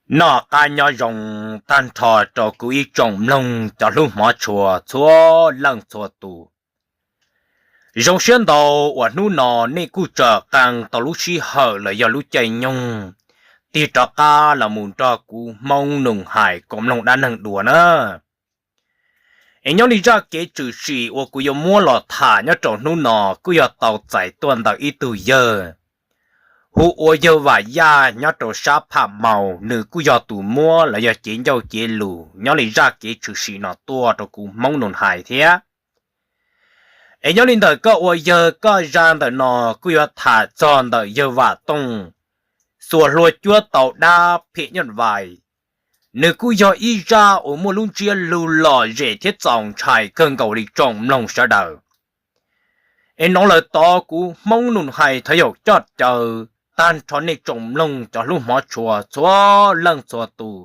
Noj qab nyob zoo tag nrho rau kuv ib tsoom mloog cov hlub hmov tshua txhua leej txhua tus. Zoo siab ntau uas hnub no nej kuj tsom qee tau lub sij hawm los yog lub caij nyoog tig rov qab los mus nrog kuv Hmoob Nus Hais koom mloog dab neeg dua na. Es nyob li zaj kev tshwm sim uas kuv yuav muab los tham nyob rau hnub no kuj yog tau txais tuaj ntawm ib tug yawg hu ua yawg Vam Yaj nyob rau sab Pham Maus, nws kuj yog tus muab los yog cev ncauj cev lus nyob li zaj kev tshwm sim no tuaj rau kuv Hmoob Nus Hais thiab. Es nyob li ntawm koj ua yawg koj zaj ntawm no kuj yuav tham txog ntawm yawg Vam Tooj xuas hlua cuab tau dab phim nyuj vais. Nws kuj yog ib zaj uas muaj lub ntsiab lus lom zem thiab txaus ntshai kawg nkaus li tsoom mloog sawv daws. Es no lawm tod kuv Hmoob Nus Hais thov yaum coj caw tag nrho nej tsoom mloog cov hlub hmov tshua txhua leej txhua tus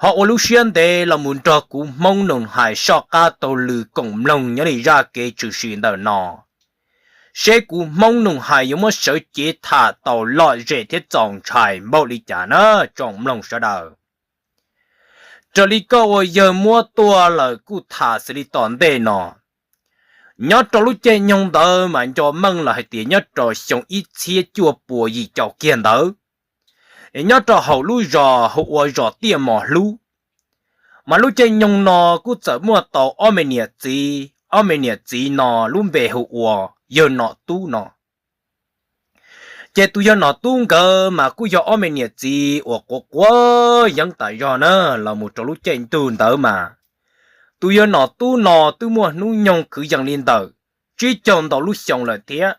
ho ua lub siab ntev los mus nrog kuv Hmoob Nus Hais soj qab taug lw koom mloog nyob li zaj kev tshwm sim ntawm no, seb kuv Hmoob Nus Hais yuav muab sawv cev tham tau lom zem thiab txaus ntshai npaum li cas na tsoom mloog sawv daws. Raws li koj ua yawg muab tuaj lawm kuj tham xws li tom ntej no. Nyob rau lub caij nyoog ntawd mas nco meej los hais tias nyob rau xyoo ib txhiab cuaj puas yim caum kiag ntawd, es nyob rau hauv lub zos hu ua zos Tiaj Mos Hlub, mas lub caij nyoog no kuj txawm muaj tau ob me niam txiv. Ob me niam txiv no lub npe hu ua yawg Nom Tub no. Ces tus yawg Nom Tub nkawd mas kuj yog ob me niam txiv uas quav quav yeeb tas zog na. Los mus rau lub caij ntuj ntawd mas tus yawg Nom Tub no twb muaj hnub nyoog kwv yees li ntawm tsib caug ntau lub xyoo lawm thiab.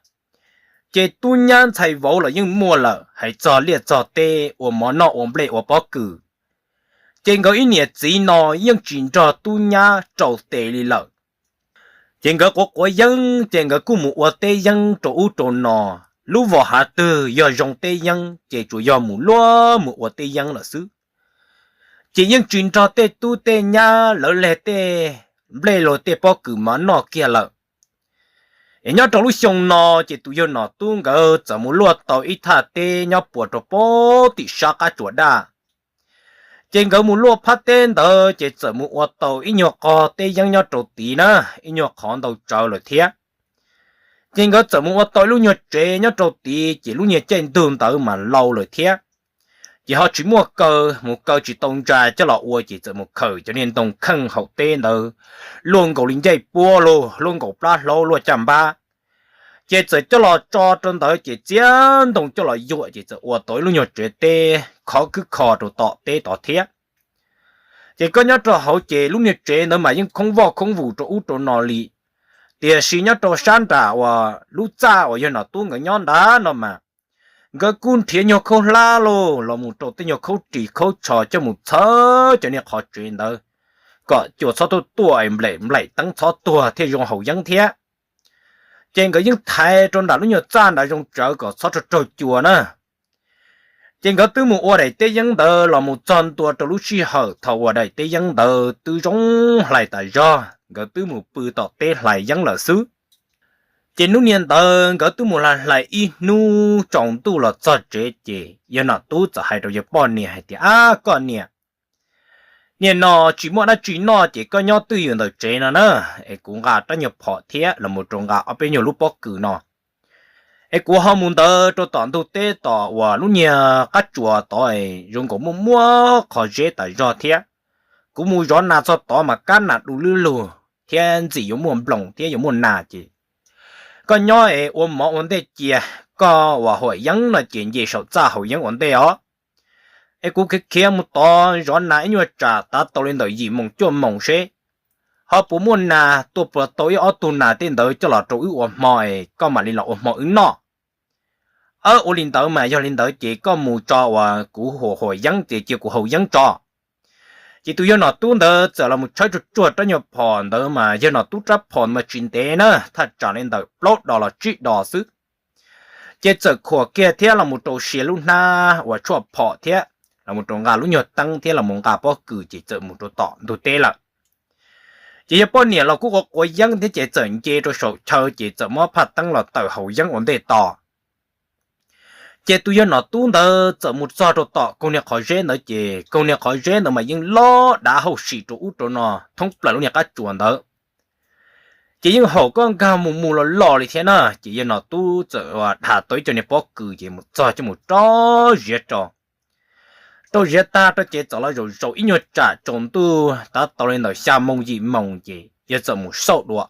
Ces tub nyab ntxhais vauv los yeej muaj lawm, hais txog liaj txog teb ua mov noj ua nplej ua pob kws. Ces nkawd ib niam txiv no yeej tsis nrog tub nyab rau tes li lawm. Ces nkawd quav quav yeeb ces nkawd kuj mus ua teb yeeb rau ub rau no. Lub vos hav twg yog zoo teb yeeb ces tsuas yog mus luag mus ua teb yeeb lawm xwb. Ces yeej tsis nrog tej tub tej nyab lawv leg tej nplej los tej pob kws mov noj kiag lawm. Es nyob rau lub xyoo no ces tus yawg Nom Tub nkawd txawm mus luaj tau ib thaj teb nyob puas rau pem tim sab qab tsuas daj. Ces nkawd mus luaj phab teb ntawd ces txawm mus ua tau ib nyuag qho teb yeeb nyob rau tid na, ib nyuag qhov ntau tsawv lawm thiab. Ces nkawd txawm mus ua tau ib lub nyuag tsev nyob rau tid, ces lub nyuag caij ntuj ntawd mas lau lawm thiab. Ces ho tsis muaj kaw, mus kaw tsis tau ntsa coj los ua ces txawm mus khawm cov niag ntoo kheej hauv teb ntawd, luaj nkaus li ncaij puab los luaj nkaus plab hlaub luaj caj npab. Ces txawm coj los tso rau ntawd ces txiav ntoo coj los yuam ces txawm ua tau ib lub nyuag tsev teb khov khwb kho rau tom teb tod thiab. Ces koj nyob rau hauv ces lub niag tsev ntawd mas yeej khoob voj khoob vus rau ub rau no li. Tiam sis nyob rau sab nram uas lub txaj uas yawg Nom Tub nkawd nyob ntawd no mas, nkawd kuj nrhiav nyuag khaub hlab los mus rau tej nyuag khaub ris khaub tsho coj mus txhawb cov niag qhov tsev ntawd, kom cua txhob tuaj tuaj es nplaim nplaim teeb txhob tuag thiaj zoo haus yeeb thiab. Ces nkawd yeej thaiv rau nram lub nyuag txaj nrad zoo tsawv kom txhob raug raug cua na. Ces nkawd twb mus ua daim teb yeeb ntawd los mus txog ntua rau lub sij hawm thaum uas daim teb yeeb ntawd twb zoo hlais tas zog, nkawd twb mus pw tom teb hlais yeeb lawm xwb. Ces hnub niag ntawd nkawd twb mus hlais ib hnub tsaus ntuj los txog tsev ces yawg Nom Tub txawm hais rau yawg poj niam hais tias, Ab koj niam, niaj no tsis muaj dab tsi noj ces koj nyob twj ywm ntawm tsev no na, es kuv nqa rab nyuag phom thiab los mus rau nqa ob peb nyuag lub pob kws no, es kuv ho mus ntawd rau tom ntug teb tom uas lub niag qab tsuas tod es zoo nkaus muaj muaj qhov zeb tas zog thiab. Kuv mus zov nas txog tod mas kab nas du lwb lug thiab ntxim yuav muaj nploos thiab yuav muaj nas ces koj nyob es ua mov ua ntej cia, koj uas haus yeeb no ces nce saum txaj haus yeeb ua ntej os. Es kuv khiav khiav mus tod zov nas ib nyuag tsam tav tau li ntawm yim moos cuaj moos seb ho puas muaj nas tuaj puas tau ib ob tug nas tej ntawd coj los rau wb ua hmo es koj mam li los ua hmo wb noj. Aw, ua li ntawd mas yog li ntawd ces koj mus tso uas kuv haus yeeb ces cia kuv haus yeeb tso. Ces tus yawg Nom Tub ntawd txawm los mus tshawb tsuag tsuag rab nyuag phom ntawd mas yawg Nom Tub rab phom mas tsis ntev na, thaj tsam li ntawm plaub dos los tsib dos xwb. Ces txawm khuam kiag thiab los mus rau sia lub hnab uas tshuaj phom thiab los mus rau nqa lub nyuag teeb thiab los mus nqa pob kws ces txawm mus rau tom ntug teb lawm. Ces yawg poj niam los kuj quav quav yeeb thiab ces txawm nce rau saum chaw ces txawm muab phaj teeb los tawm haus yeeb ua ntej tos. Ces tus yawg Nom Tub ntawd txawm mus txog rau tom kaug niag qhov zeb ntawd ces kaug niag qhov zeb ntawd mas yeej lob dav hauj sim rau ub rau no thoob plaws lub niag qab tsuas ntawd. Ces yeej haum koj nkag mus mus los los li thiab na, ces yawg Nom Tub txawm ua dhas tau ib co niag pob kws ces mus txog coj mus rau ziav rau. Rau ziav tag rau ces txawm los zaum zaum ib nyuag tsam tsaus ntuj tab tau li ntawm xya moo yim moo ces yawg txawm mus xauj dua.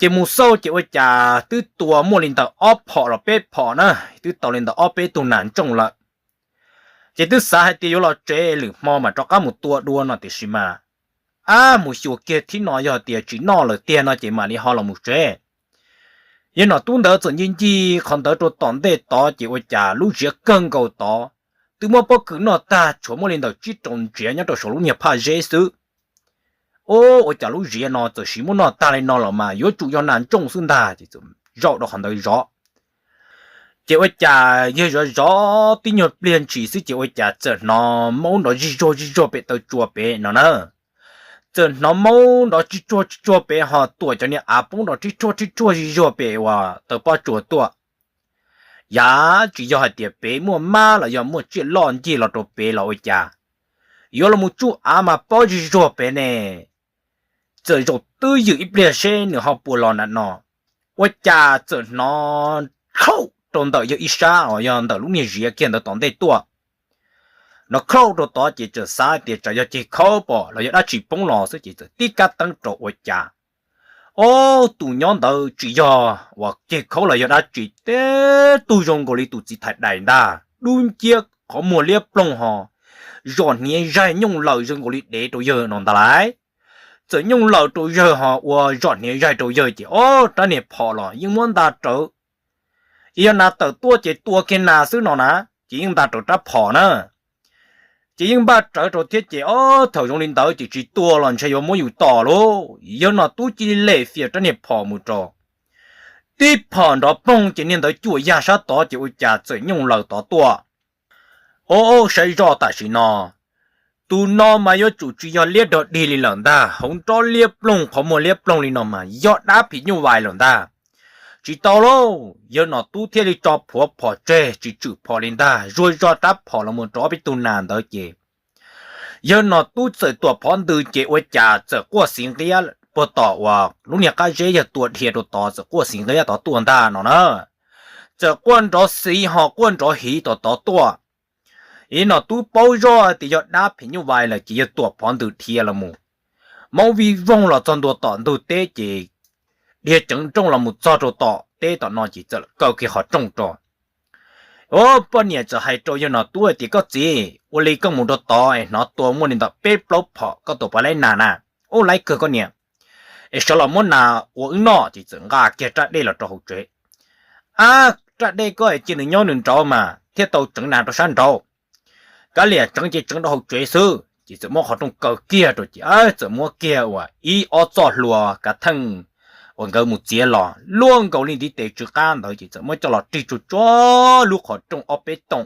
Ces mus xauj ces ua cas twb tua muaj li ntawm ob phom los peb phom na, twb tau li ntawm ob peb tug nas ntsooj lawm. Ces twb xav hais tias yuav los tsev lwm hmo mam rov qab mus tua dua no tiam sis mas, ab, mus xyuas kiag thib no yog tias tsis noj lawm tiag no ces mam li ho los mus tsev. Yawg Nom Tub ntawd txawm ncig ncig qhov ntawd rau tom ntej tod ces ua cas lub ziav kawg nkaus tod twb muab pob kws noj tag tshuav muaj li ntawm tsib rau ntsiav nyob rau saum lub niag phaj zeb xwb. Ua cas lub ziav no txawm sis muab noj tag li no los mas yuav tsum yog nas ntsooj xwb ntag ces txawm zaum rau qhov ntawd zov. Ces ua cas yawg zov zov tib nyuag pliag ntshis xwb ces ua cas txawm hnov maub nrov zij zuag zij zuag pem taw tsua pem no na. Txawm hnov maub nrov tsij tsuag tsij tsuag pem ho tuam cov niag av poob nrov rhib rhuaj rhib rhuaj zij zuag pem uas taw pob tsuas tuaj. Yam tsis yog hais tias pem muaj mab los yog muaj tsiaj loj ncig los rau pem los ua cas, yuav los mus tsuj av mas pob zij zuag pem ne. Txawm zaum twb ywm ib pliag seb nws ho puas los nram no, ua cas txawm hnov khauj rau ntawm yawg ib sab uas yog ntawm lub niag ziav kiag ntawd tom ntej tuaj. Hnov khauj rau tod ces txawm xav tias tsam yog ceg khaub pom los yog dab tsi poob los xwb ces txawm tib kab teeb rau ua cas, ob, tus nyob ntawd tsis yog uas ceg khaub los yog dab tsi, tib tug zoo nkaus li tus txiv thais dais ntag, dub nciab qhov muag liab ploog ho zom hniav zaig nyooj lawm zoo nkaus li dev rau yawg no ntag lauj. Txawm nyooj lawm rau yawg ho ua zom hniav zaig rau yawg ces ob rab niag phom los yeej muab nta rawv. Ces yog nas tawm tuaj ces tua kiag nas xwb no na, ces yeej nta rawv rab phom na. Ces yeej npaj rawv rau thiab ces ob thaum zoo li ntawd ces tsis tua los ntshe yuav muab yus tom lauj. Yawg Nom Tub cia li lem fias rab niag phom mus rau, tib phom nrov poog ces niag ntawd cuam yag sab tod ces ua cas txawm nyooj lawm tod tuaj. Ob, saib zoj tam sim no, tus no mas yuav tsum tsis yog liab dog dig li lawm ntag, hauv nrob liab ploog qhov muag liab ploog li no mas yog dab phim nyuj vais lawm ntag. Tsis tau lauj, yawg Nom Tub thiaj li tso plhuav phom tseg tsis tswm phom li ntag, zuag zog rab phom los mus rau ob peb tug nas ntawd ces yawg Nom Tub txawm tuam phov ntws ces ua cas txawm quaj xiv nqiab puag tom uas lub niag qab zeb yawg tua dhia rau tod txawm quaj xiv nqiab tod tuaj ntag no na. Txawm quaj nrov xiv ho quaj nrov hiv tom tod tuaj. Yawg Nom Tub paub zoj tias yog dab phim nyuj vais lawm ces yawg tuam phov ntws dhia los mus, maub vij voog los txog ntua tom ntug teb ces dhia ceev nrooj los mus txog rau tom teb tom no ces txawm kaw kiag qhov rooj rau. Ua, poj niam txawm hais rau yawg Nom Tub hais tias, koj txiv, ua li koj mus rau tod es hnov tua muaj li ntawm peb plaub phom koj tuam pov laib nas na, ub laib kawg koj niam, es sawv los muab nas ua wb noj. Ces txawm nqa kiag raj dej los rau hauv tsev. Ab, raj dej koj es cia nws nyob nws nraud mas thiaj tau tseev nas rau sab nraud. Kav liam, tseev ces tseev rau hauv tsev xwb. Ces txawm muab qhov rooj kaw kiag rau ces txawm muab kiag uas ib ob txoj hlua kav theej uas nkawd mus txiav los luaj nkaus li ntiv tes tsw qab ntawd ces txawm muab coj los rig tsuag tsuag lub qhov rooj ob peb toom,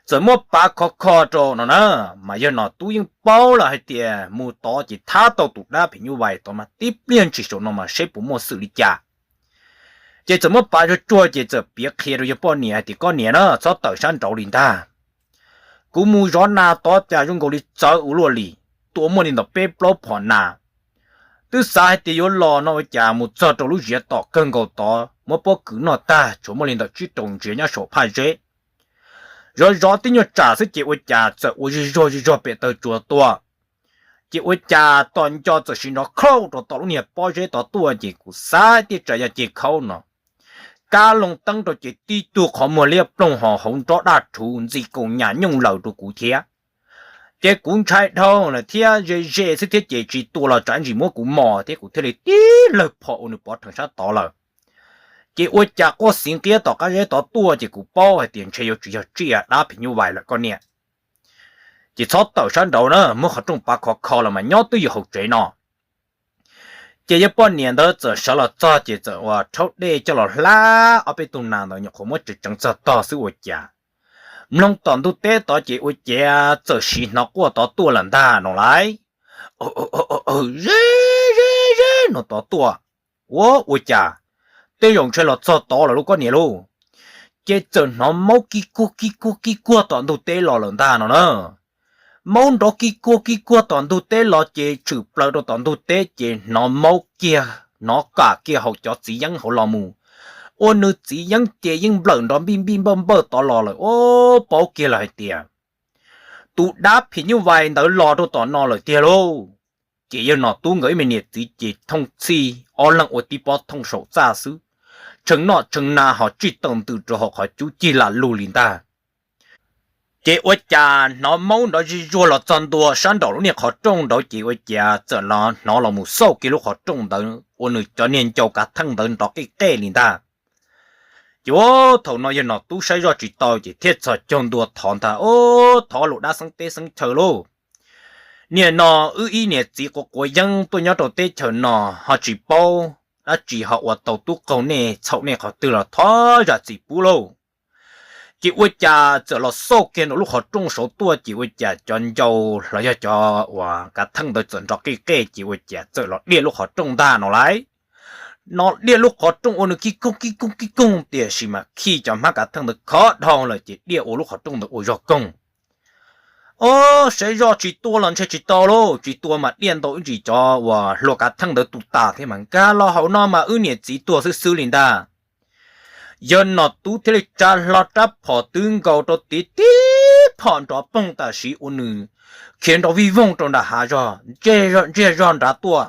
txawm muab pav khov kho rau no na. Mas yawg Nom Tub yeej paub lawm hais tias mus tod ces thab tau tus dab phim nyuj vais tod mas tib pliag ntshis saum no mas seb puas muaj xwm li cas. Ces txawm muab pav tsuag tsuag ces txawm piav qhia rau yawg poj niam hais tias, koj niam na, txhob tawm sab nraud li ntag. Kuv mus zov nas tod cas zoo nkaus li txawv ua luaj li, tua muaj li ntawm peb plaub phom nas. Twb xav hais tias yuav los no ua cas mus txog rau lub ziav tom kawg nkaus tod muab pob kws noj tag tshuav muaj li ntawm tsib rau ntsiav nyob saum phaj zeb. Zov zov tib nyuag tsam xwb ces ua cas txawm ua zig zog zig zog pem taw tsuas tuaj. Ces ua cas tom nco txawm sim nrov khauj rau tom lub niag pob zeb tod tuaj ces kuv xav tias tsam yog ceg khaub no. Kab loo teeb rau ces tib tug qhov muag liab ploog ho hauv nrob daj rhuv ntxi kaus nyam nyooj laws rau kuv thiab. Ces kuv ntshai dhau lawm thiab ze ze xwb thiab ces tsis tua los tsam ntsis muab kuv mos thiab kuv thiaj li tib lawg phom ua nws pov rhees sab tod lawm. Ces ua cas quaj xiv nqiab tom qab zeb tod tuaj ces kuv paub hais tias ntshe yuav tsis yog tsiaj dab phim nyuj vais lawm koj niam. Ces txhob tawm sab nraud na, muab qhov rooj pav khov kho los mas nyob twj ywm hauv tsev no. Ces yawg poj niam ntawd txawm sawv los txog ces txawm ua rhaub dej coj los hlab ob peb tug nas ntawd nyuam qhuav muab tseev tseev txog tog xwb ua cas, mloog tom ntug teb tod ces ua ciav txawm sim hnov quaj tod tuaj lawm ntag no lauj. Ze ze ze no tod tuaj. Ua, ua cas tej zaum ntshe los txog tod lawm lauj koj niam lauj. ces txawm hnov maub kij kuag kij kuag kij kuag tom ntug teb los lawm ntag no na. Maub nrov kij kuag kij kuag tom ntug teb los ces tshwm plaws rau tom ntug teb ces hnov maub kiag, hnov kam kiag hauv cov txiv yeeb hauv los mus, ua nws txiv yeeb ces yeej nplawm nrov npij npij npawj npawj tod los lawm. Ua paub kiag lawm hais tias tus dab phim nyuj vais ntawd los rau tom no lawm tiag lauj. Ces yawg Nom Tub nkawd ib me niam txiv ces thooj txhij ob leeg ua tib pob thooj saum txaj xwb, tshee noj tshee na ho tsij taw ntws rau hauv qhov cub cig lam lug li ntag. Ces ua cas hnov maub nrov zij zuag los txog ntua sab nraum lub niag qhov rooj nraud ces ua cas txawm los hnov los mus xauj kiag lub qhov rooj ntawd ua nws cov niag ncau kav theej ntawd nrov qij qej li ntag. Ces ua thaum no yawg Nom Tub saib zoj tsis tau ces thiaj txhos caug ntua thov ntag, Ub, thov lus dab xeeb teb xeeb chaw lauj. Niaj no wb ib niam txiv quav quav yeeb tuaj nyob rau teb chaws no ho tsis paub dab tsi ho ua tau tub qaug nej txhaum nej qhov twg los thov zam txim pub lauj. Ces ua cas txawm los xauj kiag nraum lub qhov rooj saud tuaj ces ua cas cov ncau los yog cov uas kav theej ntawd txawm nrov qij qej ces ua cas txawm los diaj lub qhov rooj ntag no lauj. No diaj lub qhov rooj ua nws kij koog kij koog kij koog tiam sis mas khi cov hmab kav theej ntawd khov dhau lawm ces diaj ua lub qhov rooj ntawd ua zog koog. Ob, saib zoj tsis tua los ntshe tsis tau lauj, tsis tua mas diaj ntau ib ntsis cov uas hlua kav theej ntawd tu tas thiab mas nkag los hauv no mas wb niam txiv tuag xwb xwb li ntag. Yawg Nom Tub thiaj li tsa hlo rab phom twb nkaus rau tiv tib phom nrov poog tam sim ua nws khiav nrov vij voog rau nram hav zog, ntsiag zog nrad tuaj.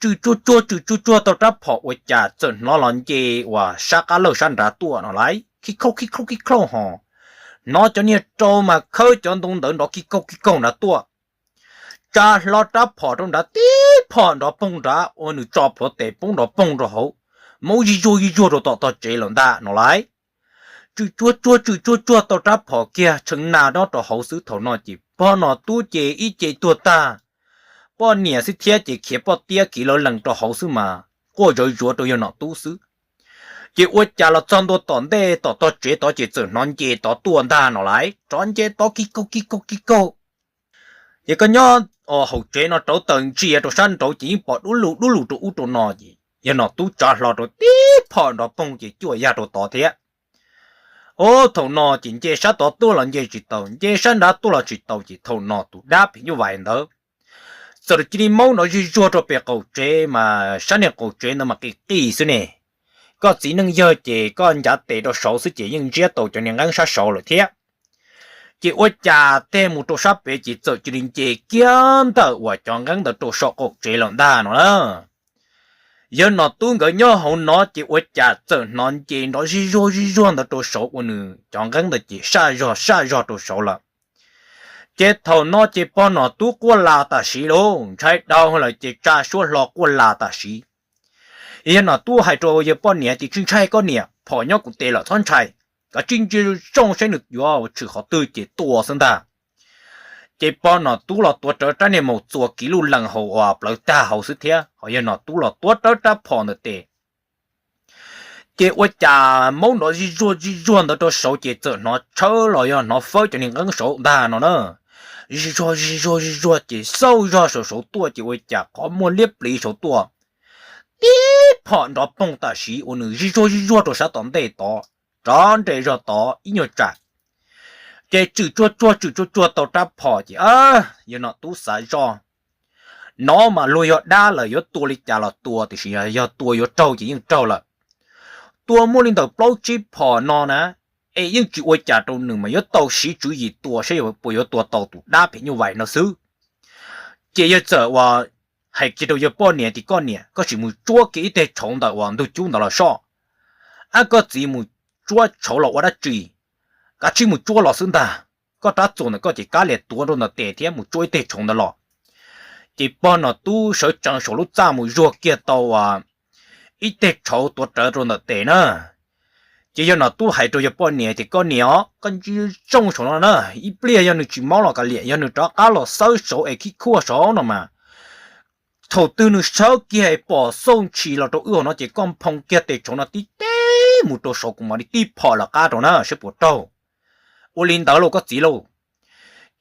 Tswm tsuag tsuag tswm tsuag tsuag tau rab phom ua cas txawm hnov los nce uas sab qab lawj sab nrad tuaj no lauj, khib khaub khib khaub khib khaub ho. Hnov cov niag rau mas khawb cov ntoo ntawd nrov kij kaug kij kaug nrad tuaj. Tsa hlo rab phom rau nrad tib phom nrov poog nrad ua nws tso plhuav tes poob nrov poog rau hauv, maub zij zuag zij zuag rau tom tog tsev lawm ntag no lauj. Tswm tsuag tsuag tswm tsuag tsuag tau rab phom kiag tshee na nyob rau hauv xwb thaum no ces pog Nom Tub ces ib ce tuag tag, poj niam xwb thiab ces khiav poj tiab kiv lawv lees rau hauv xwb mas quaj zawv zuav rau yawg Nom Tub xwb. Ces ua cas los txog ntua tom ntej tom tog tsev tod ces txawm hnov nce tod tuaj ntag no lauj, rov nce tod kij kaug kij kaug kij kaug. Ces koj nyob hauv tsev no rauv taws ntsia rau sab nraud ces yeej pom dub lug dub lug rau ub rau no ces yawg Nom Tub tsa hlo rau tib phom nrov poog ces cuaj yag rau tod thiab. Ub, thaum no ces nce sab tod tuaj los nce tsis tau, nce sab nrad tuaj los tsis tau ces thaum no tus dab phim nyuj vais ntawd txawm cia li maub nrov zij zuag rau pem qaum tsev mas sab niag qaum tsev ntawd mas qis qis xwb ne. Koj txiv neej yawg ces koj ncav tes rau saud xwb ces yeej ntsiab tau cov niag nqeeb sab saud lawm thiab. Ces ua cas tej mus rau sab pem ces txawm cia li nce kiag ntawm uas cov nqeeb ntawd rau saum qaum tsev lawm ntag no na. Yawg Nom Tub nkawd nyob hauv no ces ua cas txawm hnov nce nrov zij zuag zij zuag ntawd rau saud ua nws cov nqeeb ntawd ces saj zog saj zog rau saud lawm. Ces thaum no ces pog Nom Tub quaj las tam sim lauj, ntshai dhau lawm ces tsa suab hlo quaj las tam sim. Yawg Nom Tub hais rau yawg poj niam tias, Tsis ntshai koj niam, phom nyob kuv tes lawm txhob ntshai, koj tsij ntsia zoo saib nws yuav tshwm qhov twg ces tua xwb ntag. Ces pog Nom Tub los tuav rawv rab niag maum txuas kiv luj lees hauv uas plawv tag hauv xwb thiab, ho yawg Nom Tub los tuav rawv rab phom ntawm tes. Ces ua cas maub nrov zij zuag zij zuag ntawd rau saud ces txawm hnov tshawb los yog hnov fawb cov niag nqeeb saud ntag no na. Zij zuag zij zuag zij zuag ces xauj zog saum saud tuaj ces ua cas qhov muag liab pliv saud tuaj. Tib phom nrov poog tam sim ua nws zij zuag zij zuag rau sab tom ntej tod, rov nres zog tod ib nyuag tsam. Ces tswm tsuag tsuag tswm tsuag tsuag tau rab phom ces yawg Nom Tub xav zoj, no mas luag yog dab lawm yuav tua li cas los tua, tiam sis yog tua yuav raug ces yeej raug lawm. Tua muaj li ntawm plaub tsib phom no na, es yeej tsis ua cas rau nws mas yuav tau siv tswv yim tua saib puas yuav tua tau tus dab phim nyuj vais no xwb. Ces yawg txawm uas hais kiag rau yawg poj niam tias, Koj niam, koj sim mus tsuab kiag ib teg tshauv ntawm uas ntug cub ntawd los soj. Ab, koj txiv mus tsuab tshauv los ua dab tsi? Kav tsij mus tsuab los xwb ntag. Koj rab txuas ntawm koj ces kab lias tuav rau ntawm tes thiab mus tsuab ib teg tshauv ntawd los. Ces pog Nom Tub sawv tsees saum lub txaj mus zuag kiag tau ib teg tshauv tuav rawv rau ntawm tes na. Ces yawg Nom Tub hais rau yawg poj niam tias, Koj niam os, koj ntsia zoo saud no na, ib pliag yog nws tsis maub los kav liam, yog nws rov qab los xawb saud es khib khuaj saud no mas, thaum twg nws sawv kiag es pom xauj ntshis los rau wb hauv no ces koj nphoo kiag teg tshauv no tib teg mus rau saud kuv mam li tib phom lawv qab rau na saib puas raug. Ua li ntawd lauj koj txiv lauj.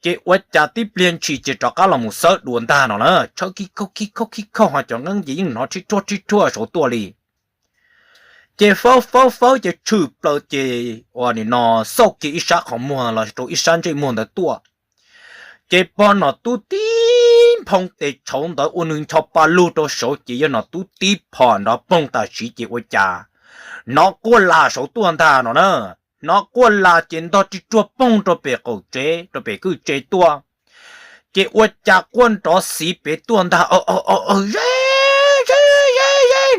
Ces ua cas tib pliag ntshis ces rov qab los mus xawb dua ntag no na, tshawb khib khaub khib khaub khib khaub ho cov nqeeb ces yeej hnov rhib rhuaj rhib rhuaj saud tuaj li. Ces fawb fawb fawb ces tshwm plaws ces ua nim no xauj kiag ib sab qhov muag los rau ib sab ntsej muag ntawd tuaj. Ces pog Nom Tub tib nphoo tes tshauv ntawd ua nws ncho pa lug rau saud ces yog Nom Tub tib phom nrov poog tam sim ces ua cas hnov quaj las saud tuaj ntag no na. Hnov quaj las ces ntog ri ruag poog rau pem qaum tsev rau pem kwj tsev tuaj. Ces ua cas quaj nrov xiv pem tuaj ntag, ze ze ze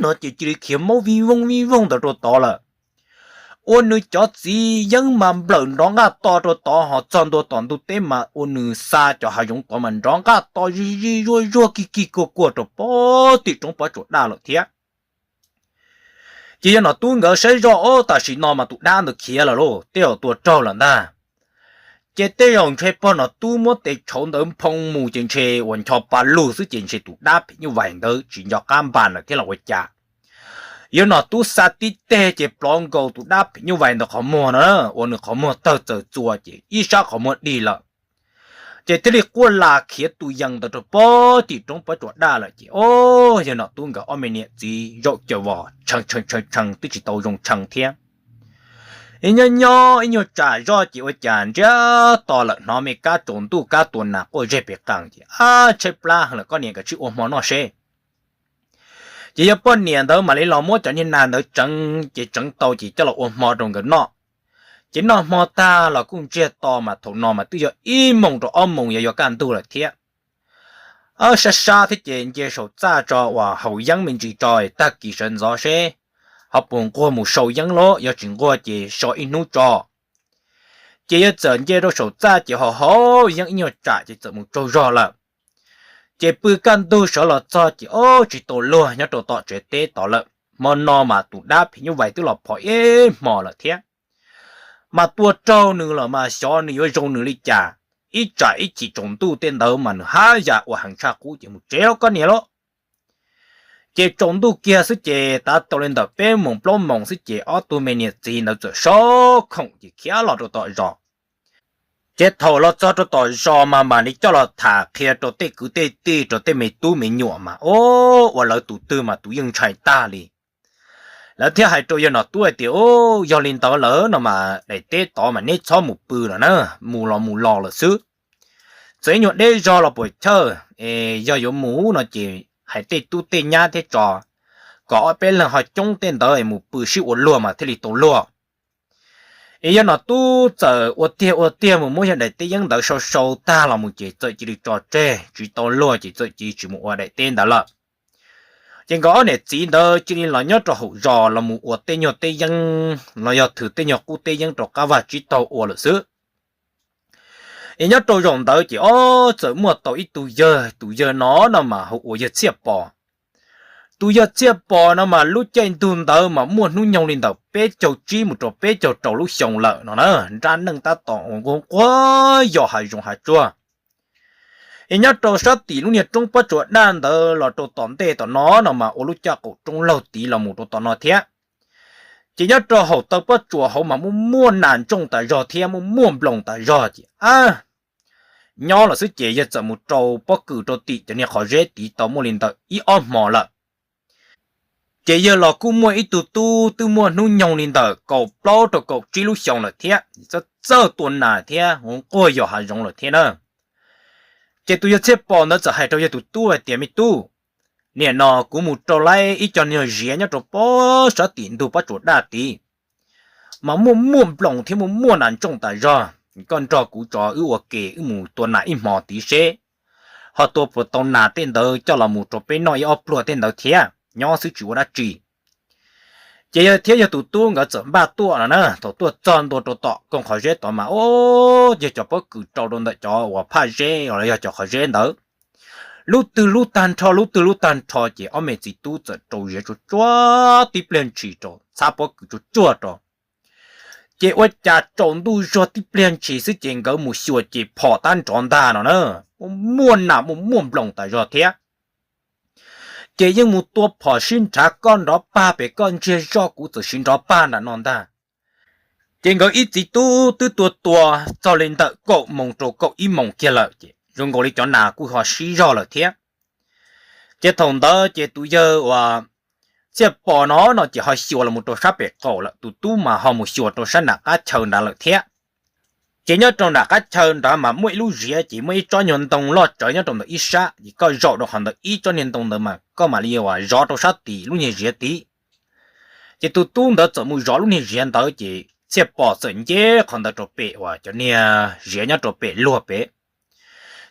no ces cia li khiav maub vij vooj vij vooj ntawd rau tod lawm. Ua nws cov txiv yeeb mas nplawm nrov nqaj to rau tod, ho txog ntua tom ntug teb mas ua nws xa cov hav zoov tod mas nrov nqaj to zij zij zuag zuag kig kig kuag kuag rau pem tim roob pob tsuas daj lawm thiab. Ces yog Nom Tub nkawd saib zoj, ob, tam sim no mas tus dab ntawd khiav lawm lauj, tej zaum tua raug lawm ntag. Ces tej zaum ntshe pog Nom Tub muab tes tshauv ntawd nphoo mus ces ntshe uas ncho pa lug xwb ces ntshe tus dab phim nyuj vais ntawd tsis nco qab npas lawm thiab los ua cas. Yog Nom Tub xa tib teg ces plov nkaus tus dab phim nyuj vais ntawd qhov muag no, ua nws qhov muag tawg txaws txua ces ib sab qhov muag dig lawm. Ces thiaj li quaj las khiav tus yees ntawd rau pem tim roob pob tsuas daj lawm ces o, yog Nom Tub nkawd ob me niam txiv zaum caws vos tshee tshee tshee twb tsis tau zoo tshee thiab. Ib nyob nyob ib nyuag tsam zoj ces ua cas ntsiag to lawm hnov me kab tsaus ntuj kab tua nas quaj zeg pes qees ces, ab, tshaib plab heev lawm, koj niam, kav tsij ua hmo noj seb. Ces yog poj niam ntawd mam li los muab cov niag nas ntawd tseev ces tseev tau ces coj los ua hmo rau nkawd noj. Ces noj hmo tag los kuj ntsiag to mas thaum no mas twb yog ib moos rau ob moos yuav yuav kaj ntug lawm thiab. Sab sab thiab ces nce saum txaj tso uas haus yeeb me ntsis tso, tag kis sawv ntxov seb ho puas nquag mus sau yeeb los yog tsis nquag ces so ib hnub tso. Ces yog txawm nce rau saum txaj ces ho haus yeeb ib nyuag tsam ces txawm mus tsaug zog lawm. Ces pw kaj ntug sawv los txog ces ob, tsis tau luag nyob rau tom tsev teb tod lawm. Hmo no mas tus dab phim nyuj vais twb los phom ib hmo lawm thiab. Mas tua raug nws los mas xyov nws yuav zoo nws li cas. Ib tsam ib chim tsaus ntuj tej ntawd mas nws haj yam ua heev tshaj qub ces mus tsev lauj koj niam lauj. Ces tsaus ntuj kiag xwb ces tav tau li ntawm peb moos plaub moos xwb ces ob tug me niam txiv ntawd txawm sawv khoom ces khiav los rau tom zos. Ces thaum los txog rau tom zos mas mam li coj los tham qhia rau tej kwv tej tij rau tej me tub me nyuam mas o, ua lawv tus twg mas tus yeej ntshai tag li. Lawv thiaj hais rau yawg Nom Tub hais tias, yog li ntawd lawm no mas daim teb tod mas neb txhob mus pw lawm na, mus los mus los lawm xwb. Txawm ib nyuag deb zog los puas chawj, es yog yuav mus no ces hais tej tub tej nyab thiab tso, kom ob peb leeg ho coob tej ntawd mus pw sib ua luag mas thiaj li tau luag. Es yawg Nom Tub txawm ua tiag ua tiag mus muab yawg daim teb yeeb ntawd sau sau tag los mus ces txawm cia li tso tseg tsis tau luag ces txawm cia li tsis mus ua daim teb ntawd lawm. Ces nkawd ob niam txiv ntawd cia li los nyob rau hauv zos los mus ua tej nyuag teb yeeb los yog thwm tej nyuag qub teb yeeb rau qab vaj tsib taug ua lawm xwb. Es nyob rau zaum ntawd ces ob, txawm muaj tau ib tug yawg, tus yawg no no mas hu ua yawg Txhiaj Pos. Tus yawg Txhiaj Pos no mas lub caij ntuj ntawd mas muaj hnub nyoog li ntawm peb caug tsib mus rau peb caug rau lub xyoo lawm no na, nrab neej tab tom ua nquag nquag yos hav zoov hav tsuag. Es nyob rau sab tim lub niag roob pob tsuas daj ntawd los rau tom ntej tom no no mas ua lub caj qaum roob laug tid los mus rau tom no thiab. Ces nyob rau hauv taw pob tsuas hauv mas muaj muaj nas ntsooj tas zog thiab muaj muaj nploos tas zog ces a, nyob los xwb ces yawg txawm mus rau pob kws rau tim cov niag qhov zeb tid tau muaj li ntawm ib ob hmo lawm. Ces yawg los kuj muaj ib tug tub twb muaj hnub nyoog li ntawm kaum plaub rau kaum tsib lub xyoo lawm thiab, txawj txawj tua nas thiab nquag yos hav zoov lawm thiab na. Ces tus yawg Txhiaj Pos ntawd txawm hais rau yawg tus tub hais tias, me tub, nim no kuv mus rau lawm ib co niag ziav nyob rau pob sab tim ntug pob tsuas daj tid, mas muaj muaj nploos thiab muaj muaj nas ntsooj tas zog. Koj nrog kuv tso wb ua ke wb mus tua nas ib hmo tid seb ho tua puas tau nas tej ntawd coj los mus rau peb noj ib ob pluag tej ntawd thiab, nyob xwb tsis ua dab tsi. Ces yawg thiab yawg tus tub nkawd txawm npaj tuaj no na, thaum tuaj txog ntua rau tom koog qhov zeb tod mas o, yawg cov pob kws rau rau ntawm cov uas phaj zeb los yog cov qhov zeb ntawd, lub twg lub tag nrho lub twg lub tag nrho ces ob me txiv tub txawm rau ziav tsuag tsuag tib pliag ntshis rau txhab pob kws tsuag tsuag rau. Ces ua cas tsaus ntuj zog tib pliag ntshis xwb ces nkawd mus xyuas ces phom tab nrov ntag no na, muaj muaj nas muaj muaj nploos tas zog thiab. Ces yeej mus tua phom sib nrhav, koj nrov pag pem koj ntsiag zoj, kuv txawm sib nrov pag nram no ntag. Ces nkawd ib txiv tub twb tua tua txog li ntawm kaum moos rau kaum ib moos kiag lawm ces zoo nkaus li cov nas kuj ho sib zog lawm thiab. Ces thaum ntawd ces tus yawg uas Txhiaj Pom no no ces ho xyuas los mus rau sab pem qaum lawm, tus tub mas ho mus xyuas rau sab nram qab chaw nrad lawm thiab. Ces nyob rau nram qab chaw nrad mas muaj ib lub ziav ces muaj ib tsob nyuag ntoo loj tsawv nyob rau ntawm ib sab, ces koj zaum rau qhov ntawd ib tsob niag ntoo ntawd mas koj mam li uas zov rau sab tim lub niag ziav tid. Ces tus tub ntawd txawm mus zov lub niag ziav ntawd ces Txhiaj Pom txawm nceb qhov ntawd rau pem uas cov niag ziav nyob rau pem luag pem.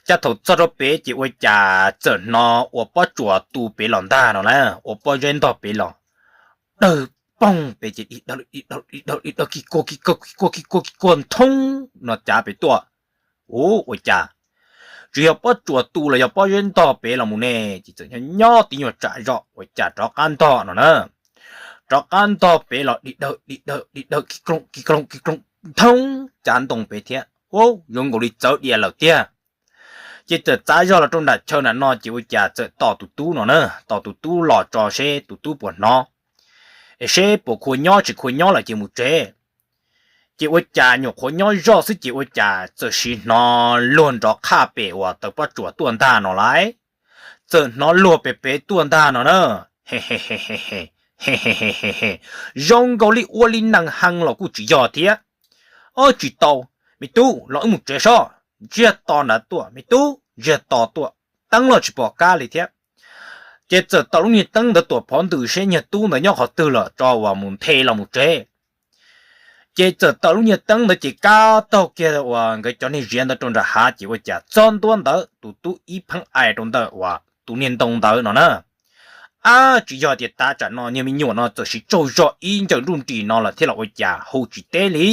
Cas thaum txog rau pem ces ua cas txawm hnov ua pob tsuas tu pem los ntag no na, ua pob zeb ntog pem los, dawg poog pem ces di dawg di dawg di dawg di dawg ki kuag ki kuag ki kuag ki kuag ki kuag nthoob no cav pem tuaj. Ua cas tsis yog pob tsuas tu los yog pob zeb ntog pem los mus ne, ces txawm nyob nyob tib nyuag tsam zoj ua cas rov qab ntog no na. Rov qab ntog pem los di dawg di dawg di dawg ki kloog ki kloog ki kloog nthoob cav ntoo pem thiab, ua zoo nkaus li txawv dias lawm tiag. Ces txawm txav zog los rau nram chaw nram no ces ua cas txawm tos tus tub no na, tos tus tub los tso seb tus tub puas hnov, es seb puas khuv nyob tsis khuv nyob lawm ces mus tsev. Ces ua cas nyuam qhuav nyob zoj xwb ces ua cas txawm sim hnov luag nrov qhaj pem uas taws pob tsuas tuaj ntag no lauj. Txawm hnov luag pem pem tuaj ntag no na. He he he he he he he he he he, zoo nkaus li ua li nees hees los kuj tsis yog thiab. Ob, tsis tau, me tub los wb mus tsev sob. Ntsiag to nrad tuaj, me tub, ntsiag to tuaj, teeb los tsis pom kab li thiab. Ces txawm tau lub niag teeb ntawd tuam phov ntws seb niag tub ntawd nyob qhov twg lawm tso uas mus nthe los mus tsev. Ces txawm tau lub niag teeb ntawd ces kab taug kiag uas nkawd cov niag ziav ntawd rau nram hav ces ua cas txog ntua ntawd tus tub ib pheej ais rau ntawm uas tus niag ntoo ntawd no na. Ab, tsis yog tias tav tsam no niag me nyuam no txawm sis tsaug zog ib ncawm nruj nris no lawm thiab los ua cas hu tsis teb li.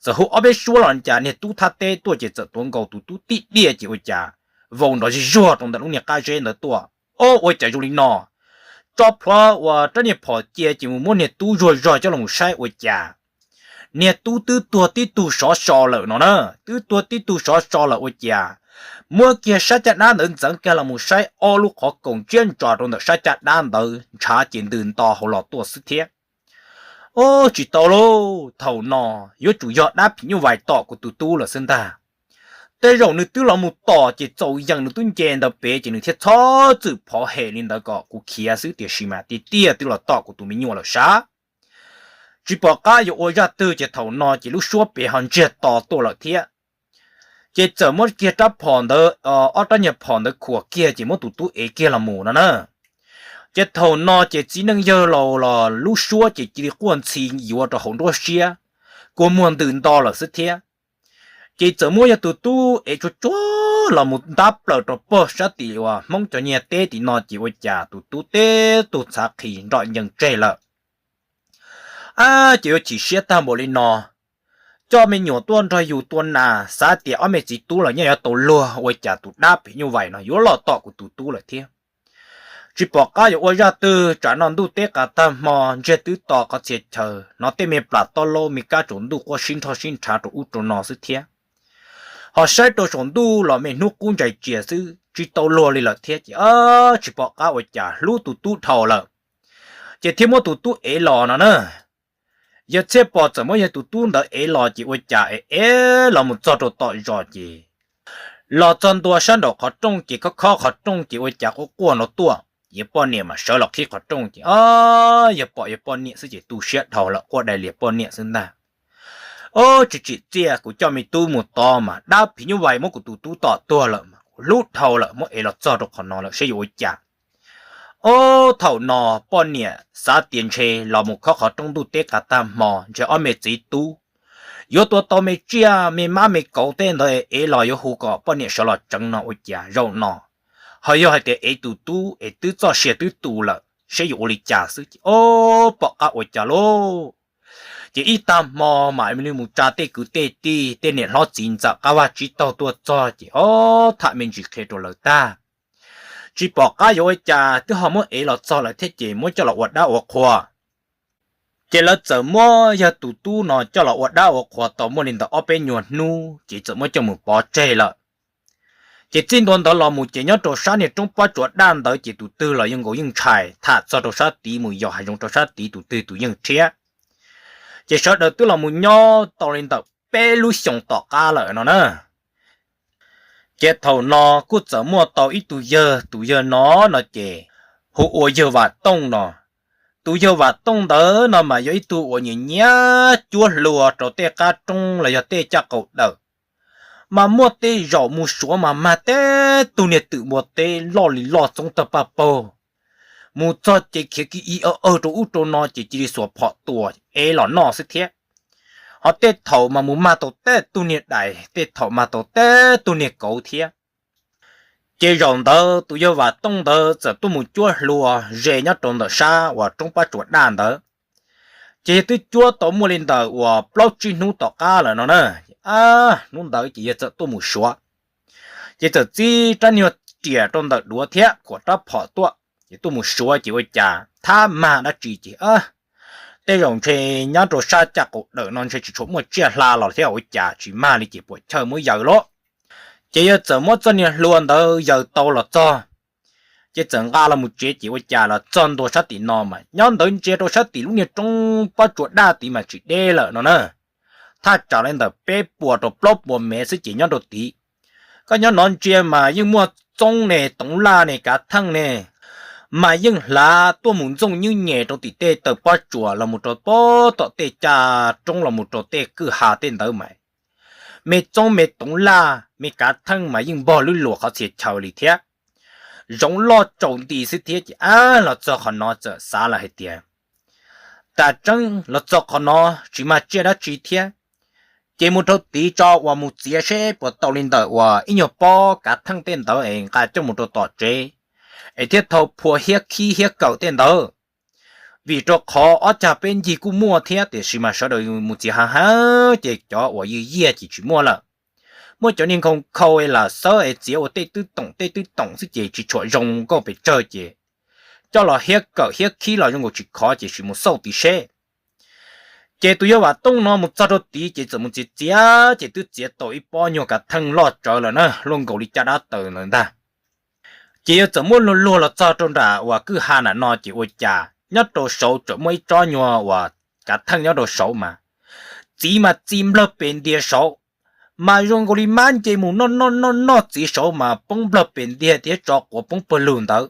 Txawm hu ob peb suab los cas niag tub thab teb tuaj ces txawm tuav nkaus tus tub tib diaj ces ua cas vau nrov zuag zuag rau ntawm lub niag qab zeb ntawd tuaj. Ob, ua cas zoo li no, tso plhuav uas rab niag phom cia ces mus muab niag tub zuag zog coj los saib ua cas niag tub twb tuag tib tug sov so lawm no na. Twb tuag tib tug sov so lawm ua cas muab kiag sab caj dab ntawd ntxeev kiag los mus saib ob lub qhov koos ntsiab ntso rau ntawm sab caj dab ntawd ntshav ces ntws nto hauv los tuaj xwb thiab. Ob, tsis tau lauj, thaum no yuav tsum yog dab phim nyuj vais tom kuv tus tub lawm xwb ntag. Tej zaum nws twb los mus tom ces txaus yees nws twb nce ntawd pem ces nws thiaj txhob txwm phov hem li ntawd kom kuv khiav xwb, tiam sis mas tiag tiag twb los tom kuv tus me nyuam lawm sav. Tsis pom qab yuav ua zaj twg ces thaum no ces lub suab pem ho ntsiag to tuaj lawm thiab. Ces txawm muab kiag rab phom ntawd, ob rab niag phom ntawd khuam kiag ces muab tus tub ev kiag los mus no na. Ces thaum no ces txiv neej yawg laus los lub suab ces cia li quaj ntxhi yuav rau hauv nruab siab, kua muag ntws nto lawm xwb thiab. Ces txawm muab yog tus tub ev tsuag tsuag los mus ntab plaws rau pog sab tim uas Hmoob cov niag teb tim no ces ua cas tus tub teb tug txhav qhis nrom ncees tseg lawm. Ab, ces yuav chim siab tag npaum li no, coj me nyuam tuaj nrog yus tua nas xav tias ob me txiv tub los nyob yuav tau luag ua cas tus dab phim nyuj vais no yuav los tom kuv tus tub lawm thiab. Tsis pom qab yuav ua zaj twg, tsam no ntuj teb qas tag hmo ntsiag twb to qhov txhia chaw no, tej me plas tob laub me kab tsaus ntuj quaj sib nrhoj sib nrhav rau ub rau no xwb thiab. Ho saib rau saum ntuj los me hnub qub ntsais tsias xwb tsis tau luag li lawm thiab ces tsis pom qab ua cas hlub tus tub dhau lawm, ces thiaj muab tus tub ev los no na. Yawg Txhiaj Pom txawm muab yawg tus tub ntawd ev los ces ua cas ev ev los mus txog rau tom zos ces los txog ntua sab nraum qhov rooj ces khob khob qhov rooj ces ua cas quaj quaj no tuaj, yawg poj niam mas sawv los qhib qhov rooj ces o, yawg pom yawg poj niam xwb ces tu siab dhau lawm quaj dai lias poj niam xwb ntag. Ob, tsis tsim txiaj, kuv coj me tub mus tod mas dab phim nyuj vais muab kuv tus tub tom tuag lawm mas kuv hlub dhau lawm, muab ev los txog rau qhov no lawm saib yuav ua cas. Ob, thaum no poj niam xav tias ntshe los mus khob qhov rooj ntuj teb qas tag hmo ntshe ob me txiv tub yuav tua tau me tsiaj me mab me kauv tej ntawd ev los yuav hu kom poj niam sawv los tseev no ua cas zaum no ho yog hais tias ev tus tub es twb txoj sia twb tu lawm saib yuav ua li cas xwb ces ob, pom qab ua cas lauj. Ces ib tag hmo mam li mus tsa tej kwv tej tij tej niam hlob txiv ntxawm qab vaj tsib taug tuaj txog ces ob, tham me ntsis qhia rau lawv tag, tsis pom qab yuav ua cas twb ho muab ev los txog lawm thiab ces muab coj los ua dab ua qhua. Ces lawv txawm muab yawg tus tub no coj los ua dab ua qhua tau muaj li ntawm ob peb nyuag hnub ces txawm muab coj mus pov tseg lawm. Ces txij ntua ntawd los mus ces nyob rau sab niag roob pob tsuas daj ntawd ces tus twg los yeej nkaus yeej ntshai, tham txog rau sab tid mus yos hav zoov rau sab tid tus twg tus yeej rhiab. Ces sawv daws twb los mus nyob tau li ntawm peb lub xyoos tom qab lawm no na. Ces thaum no kuj txawm muaj tau ib tug yawg, tus yawg no no ces hu ua yawg Vam Tooj no. Tus yawg Vam Tooj ntawd no mas yog ib tug uas nyiam nyiam cuab hlua rau tej qab roob los yog tej caj qaum dawm, mas muaj tej zaum mus suav mas mag teb tug niag twm npua teb loj li loj txoob tawg paj paug, mus txog ces khiav kiv i awg awg rau ub rau no ces cia li xuas phom tua es los noj xwb thiab. Ho tej thaum mas mus mag tau teb tug niag dais, tej thaum mag tau teb tug niag kauv thiab. Ces zaum ntawd tus yawg Vam Tooj ntawd txawm tuaj mus cuab hlua ze nyob rau ntawm sab uas roob Pab Tsuas Daj ntawd. Ces yawg twb cuab tau muaj li ntawm uas plaub tsib hnub tom qab lawm no na. Hnub ntawd ces yawg txawm tuaj mus suav, ces txawm txib rab niag riam rau ntawm duav thiab khuam rab phom tuaj, ces tuaj mus suav ces ua cas thab mag dab tsi ces tej zaum ntshe nyob rau sab caj qaum dawm no ntshe tsis tshua muaj tsiaj hla los thiab ua cas tsis mag li ces puam chawj muab yaws lawm. Ces yawg txawm muab txoj niag hlua ntawd yaws tau los txog, ces txawm nqa los mus tsev ces ua cas los txog ntua sab tim no mas nyob ntawd ntsia rau sab tim lub niag roob Pab Tsuas Daj tid mas tsis deb lawm no na. Thaj tsam li ntawm peb puas rau plaub puas mev xwb ces nyob rau tid. Koj nyob no ntsia mas yeej muaj txoob ne, toov laj ne, kav theej ne, mas yeej hlav tuaj mus ntxooj nyuj nyem rau tim tej taw pob tsuas los mus rau pem tom tej caj roob los mus rau tej kwj ha tej ntawd mas me txoob me toov laj me kav theej mas yeej npog lub luas qhov txhia chaw li thiab. Zoov loj tsaus nti xwb thiab ces ab los txog qhov no txawm xav lawm hais tias tas tseeb los txog qhov no tsis mag tsiaj dab tsi thiab, ces mus rau tid tso uas mus txiav seb puas tau li ntawm uas ib nyuag pob kav theej tej ntawd es nqa coj mus rau tom tsev, es thiaj thau phua hiab khib hiab kawm tej ntawd. Vim rau qhov ob cag peb ncig kuj muaj thiab tiam sis mas sawv daws mus txiav heev heev ces cov uas ywj yiag ces tsis muaj lawm. Muaj cov niag nkhaus nkhaus es lam xawb es txiav ua tej twb toom tej twb toom xwb ces tsis tshua zoo nkauj pes tsawg ces coj los hiab kawm hiab khib los zoo nkaus tsis khov ces sim mus xauj tid seb. Ces tus yawg Vam Tooj no mus txog rau tid ces txawm mus txiav txiav ces twb txiav tau ib pob nyuag kav theej loj tsawv lawm na, luaj nkaus li caj dab taws lawm ntag. Ces yawg txawm muab luag luag los txog rau nram uas kwj ha nram no ces ua cas nyob rau saud tseem muaj ib tsob nyuag uas kav theej nyob rau saud mas txiv mas txi nplawg pes ntiag saud, mas zoo nkaus li mab nce mus noj noj noj noj txiv saud mas poob nplawg pes ntiag thiab tso quav poob pawg lug ntawd.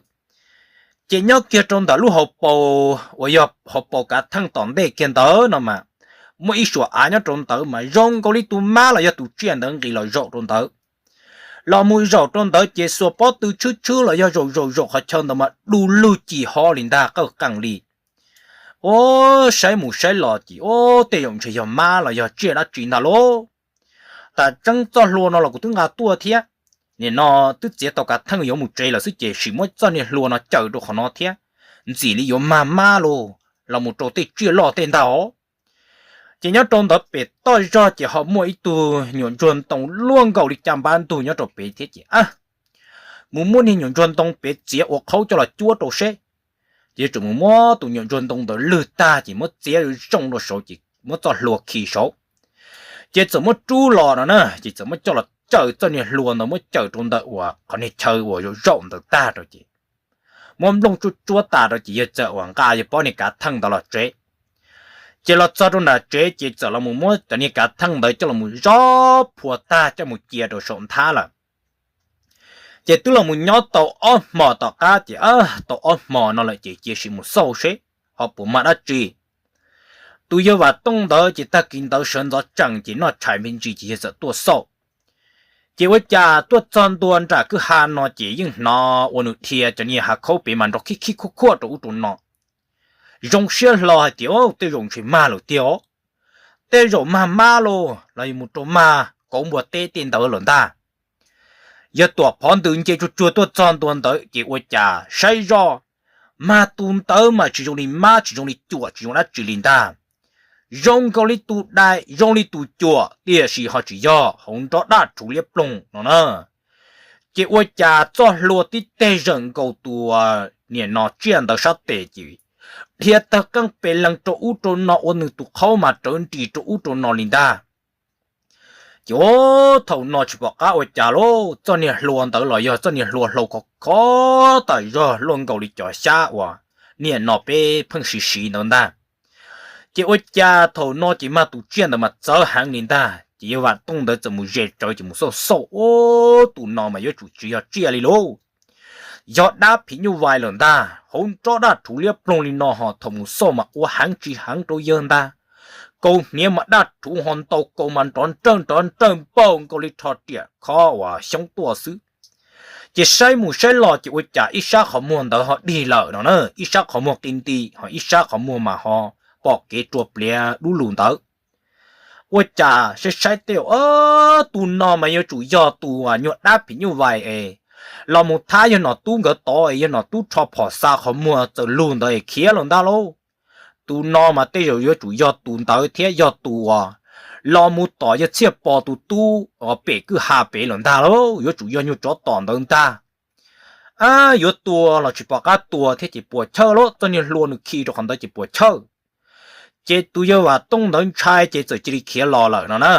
Ces nyob kiag rau ntawm lub hauv paus uas yog hauv paus kav theej tom ntej kiag ntawd no mas muaj ib suam av nyob rau ntawd mas zoo nkaus li tus mab los yog tus tsiaj ntawd nqis los zaum rau ntawd. Los mus zaum rau ntawd ces xuas pob tw tshwb tshwb los yog zaum zaum zaum qhov chaw ntawd mas du lug cim hov li ntag qawj qees li. Ua saib mus saib los ces ua tej zaum ntshe yog mab los yog tsiaj dab tsi ntag lauj. Tas tseeb txoj hlua no los kuv twb nqa tuaj thiab, nim no twb txiav tau kav theej yuav mus tsev lawm xwb ces sim muab txoj niag hlua no cawm rau qhov no thiab, ntxim li yuav mag mab los mus rau tej tsiaj loj tej ntag os. Ces nyob rau ntawd pem toj zog ces ho muaj ib tug nyuam ntsuag ntoo luaj nkaus li caj npab ntug nyob rau pem thiab ces mus muab niag nyuam ntsuag ntoo pem txiav ua qhaub coj los cuab rau seb. Ces tseem mus muab tus nyuam ntsuag ntoo ntawd lwg tag ces muab txiav zoo rau saud ces muab txoj hlua khi saud. Ces txawm muab rub los no na ces txawm muab coj los cawm txoj niag hlua ntawd muab cawm rau ntawm uas qhov niag chaw uas zaum zaum ntawd tag rau ces muab nplooj tsuab tsuab tas rau ces yawg txawm uas nqa yawg pob niag kav theej ntawd los tsev. Ces los txog rau nram tsev ces txawm los mus muab cov niag kav theej ntawd coj los zov phua tag coj mus cia rau saum nthab lawm. Ces twb los mus nyob tau ob hmos tom qab ces tau ob hmos no lawm ces cia sim mus xauj seb ho puas mag dab tsi. Tus yawg Vam Tooj ntawd ces tag kis ntawd sawv ntxov tsees ces noj tshais me ntsis ces yawg txawm tuaj xauj. Ces ua cas tuaj txog ntua nram kwj ha no ces yeej hnov ua nws dhia cov niag hav khaub pem mas nrov khib khib khuaj khuaj rau ub rau no. Zoo siab hlo hais tias tej zaum ntshe mag lawm tiag os, tej zaum mag mab los los mus rau mag kauv npua teb tej ntawd lawm ntag. Yawg tuam phov ntws nce tsuag tsuag tuaj txog ntua ntawd ces ua cas saib zoj, mag tus ntawd mas tsis zoo li mab tsis zoo li cuam tsis zoo dab tsi li ntag. Zoo nkaus li tus dais zoo li tus cuam tiam sis ho tsis yog, hauv nrov daj rhuv liab ploog no na. Ces ua cas txoj hlua tib teg zawm nkaus tus niam no tsiaj ntawd sab tes ces dhia tawg qeej pes lees rau ub rau no ua nws tus qhaub mas rawv nris rau ub rau no li ntag. Ces thaum no tsis pom qab ua cas lauj, txoj niag hlua ntawd los yog txoj niag hlua hlau khov khov tas zog luaj nkaus li cov xyab uas niam no peb pheej siv siv ntawd ntag. Ces ua cas thaum no ces mag tus tsiaj ntawd mas txawv heev li ntag ces yawg Vam Tooj ntawd txawm mus ze tsawv ces mus xauj xauj ub tus no mas yuav tsum tsis yog tsiaj li lauj. yog dab phim nyuj vais lawm ntag. Hauv nrob daj rhuv liab ploog li no ho thaum mus xauj mas ua heev tsis heev rau yawg ntag. Kaus hniav mas daj rhuv ho ntau kaus mas nrov nrawj nrov nrawj npaug nkaus li rho riam khob uas xyoob tuaj xwb. Ces saib mus saib los ces ua cas ib sab qhov muag ntawd ho dig lawm no na, ib sab qhov muag qi nti ho ib sab qhov muag mas ho pom kev rua pliav dub lug ntawd. Ua cas saib saib tej, tus no mas yuav tsum yog tus nyuag dab phim nyuj vais es los mus thab yawg nom tub nkawd tod es yawg nom tub rho phom xa qhov muag txawm lug ntawd es khiav lawm ntag lauj. Tus no mas tej zaum yuav tsum yog tus ntawd thiab yog tus uas los mus tom yawg Txhiaj Pov tus tub pem kwj ha pem lawm ntag lauj, yuav tsum yog nyuag tsov tom ntawd ntag. Ab, yuav tua los tsis pom qab tua thiab ces puas chawj lauj, txoj niag hlua nws khi rau qhov ntawd ces puas chawj. Ces tus yawg Vam Tooj ntawd ntshai ces txawm cia li khiav los lawm no na.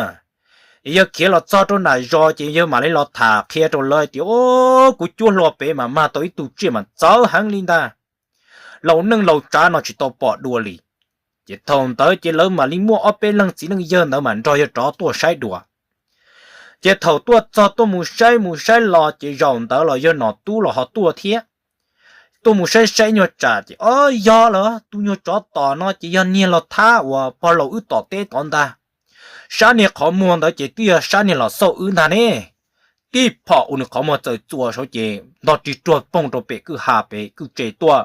Yawg khiav los txog rau nram zos ces yawg mam li los tham qhia rau lawv tias, Au, kuv cuab hlua pem mas mag tau ib tug tsiaj mas txawv heev li ntag. Laus neej laus tsav no tsis tau pom dua li. Ces thaum ntawd ces lawv mam li muaj ob peb leeg txiv neej yawg ntawd mas nrog yawg rov tuaj saib dua. Ces thaum tuaj txog tuaj mus saib mus saib los ces zaum ntawd los yawg nom tub los ho tuaj thiab. Tuaj mus saib saib nyuag tsam ces, Au, yog lawm, tus nyuag tsov tom no ces yog niag los thab uas pog laus wb tom teb tod ntag. Sab niag qhov muag ntawd ces twb yog sab niag los xauj wb ntag ne. Tib phom uas nws qhov muag txawm txuas saud ces ntog rig ruag poog rau pem kwj ha pem kwj tse tuaj.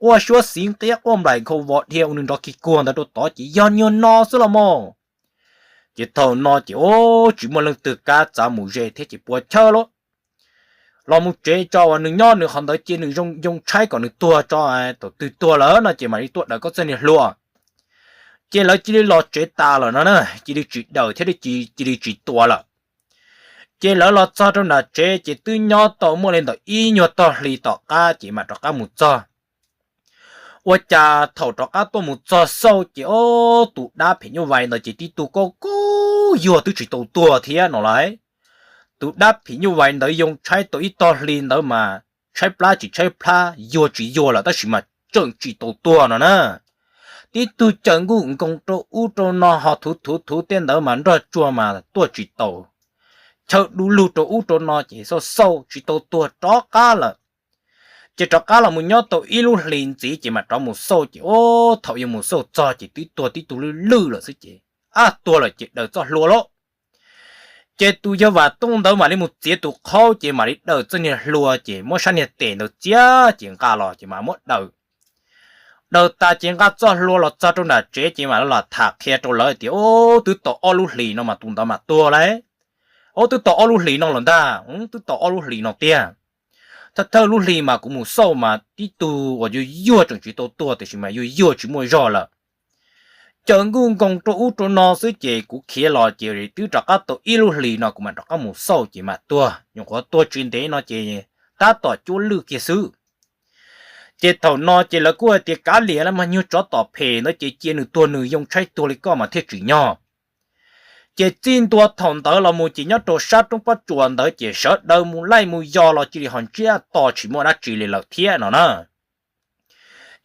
Quaj suab xiv nqiab quaj nplaim nkhaus vos dhia uas nws nrov kig kuag ntawd rau tod ces yog nyuag no xwb los mas. Ces thaum no ces, Au, tsis muaj leej twg kav txav mus ze thiab ces puas chawj lauj. Los mus tsev tso uas nws nyob nws qhov ntawd cia nws yoo tshaib kom nws tuag tso, thaum twg tuag lawm no ces mam li tuaj daws koj txoj niag hlua. Ces lawv cia li los tsev tas lawm no na, cia li tsis daws thiab cia li tsis tua lawm. Ces lawv los txog rau nram tsev ces twb nyob tau muaj li ntawm ib nyuag tog hli tom qab ces mam rov qab mus txog. Ua cas thaum rov qab tuaj mus txog xauj ces, Au, tus dab phim nyuj vais ntawd ces tib tug kaub kaub yuag twb tsis tau tuag thiab no lauj. Tus dab phim nyuj vais ntawd yoo tshaib tau ib tog hli ntawd mas tshaib plab tsis tshaib plab, yuag tsis yuag lawm tab sis mas tseem tsis tau tuag no na. Tib tug caws nkuj nkoos rau ub rau no ho thuv thuv thuv tej ntawd mas nroj tsuag mas tuaj tsis tau. Chaw du lug rau ub rau no ces xauj xauj tsis tau tuag rov qab lawm. Ces rov qab los mus nyob tau ib lub hlis ntxiv ces mam rov mus xauj ces, Au, thaum yuav mus xauj txog ces twb tuag tib tug lwj lwj lawm xwb ces, Ab, tuag lawm ces daws txoj hlua lauj. Ces tus yawg Vam Tooj ntawd mam li mus txiav tus qhaub ces mam li daws txoj niag hlua ces muab sab niag tes ntawd txiav ces nqa los ces mam muab daws. Daws tas ces nqa txoj hlua los txog rau nram tsev ces mam los tham qhia rau lawv tias, Au, twb tau ob lub hlis no mas tus ntawd mas tuag lauj. Au, twb tau ob lub hlis no lawm ntag, twb tau ob lub hlis no tiag. Thawj thawj lub hlis mas kuv mus xauj mas tib tug uas yuag yuag tseem tsis tau tuag tiam sis mas yuag yuag tsis muaj zog lawm. Caws nkuj nkoos rau ub rau no xwb ces kuv khiav los ces twb rov qab tau ib lub hlis no kuv mam rov qab mus xauj ces mam tuag, nyuam qhuav tuag tsis ntev no ces tab tom cuab lwj kiag xwb. Ces thaum no ces lawv kuj hais tias kav liam los mas nyuag tsov tom phem ntawd ces cia nws tuag, nws yoo tshaib tuag li koj mas thiaj tsim nyog. Ces txij ntua thaum ntawd los mus ces nyob rau sab roob pob tsuas ntawd ces sawv daws mus laij mus yos los cia li ho ntsiag to tsis muaj dab tsi li lawm thiab no na.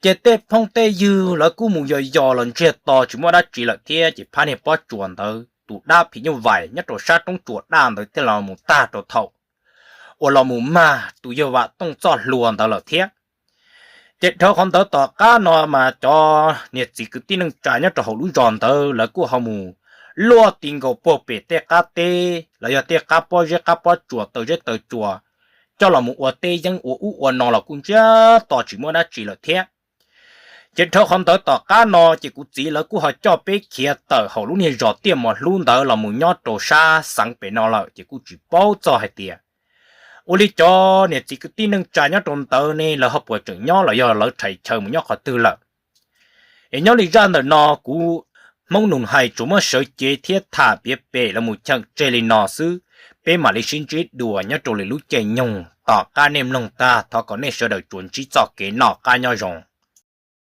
Ces tej phooj tej ywg lawv kuj mus yos yos los ntsiag to tsis muaj dab tsi lawm thiab ces phab niag pob tsuas ntawd tus dab phim nyuj vais nyob rau sab roob tsuas daj ntawd thiaj los mus tag rau thaum uas los mus mag tus yawg Vam Tooj txoj hlua ntawd lawm thiab. Ces dhau qhov ntawd tom qab no mas cov niam txiv kwv tij neej tsa nyob rau hauv lub zos ntawd lawv kuj ho mus luaj ti nkaus puag pem tej qab teb los yog tej qab pob zeb qab pob tsuas taw zeb taw tsuas coj los mus ua teb yeeb ua ub ua no los kuj ntsiag to tsis muaj dab tsi lawm thiab. Ces dhau qhov ntawd tom qab no ces kuv txiv lawv kuj ho coj peb khiav tawm hauv lub niag zos Tiaj Mos Hlub ntawd los mus nyob rau sab xeev pem no lawm ces kuj tsis paub txog hais tias ua li cov niam txiv kwv tij neej tsa nyob rau ntawd ne lawv ho puas tseem nyob los yog lawv rhais chaw mus nyob qhov twg lawm. Es nyob li zaj ntawm no kuv Hmoob Nus Hais tsuas muab sawv cev thiab tham piav pem los mus cheem tseg li no xwb, peb mam li sib ntsib dua nyob rau lwm lub caij nyoog. Tom qab nej mloog tag thov kom nej sawv daws tsuas ntsib txoj kev noj qab nyob zoo.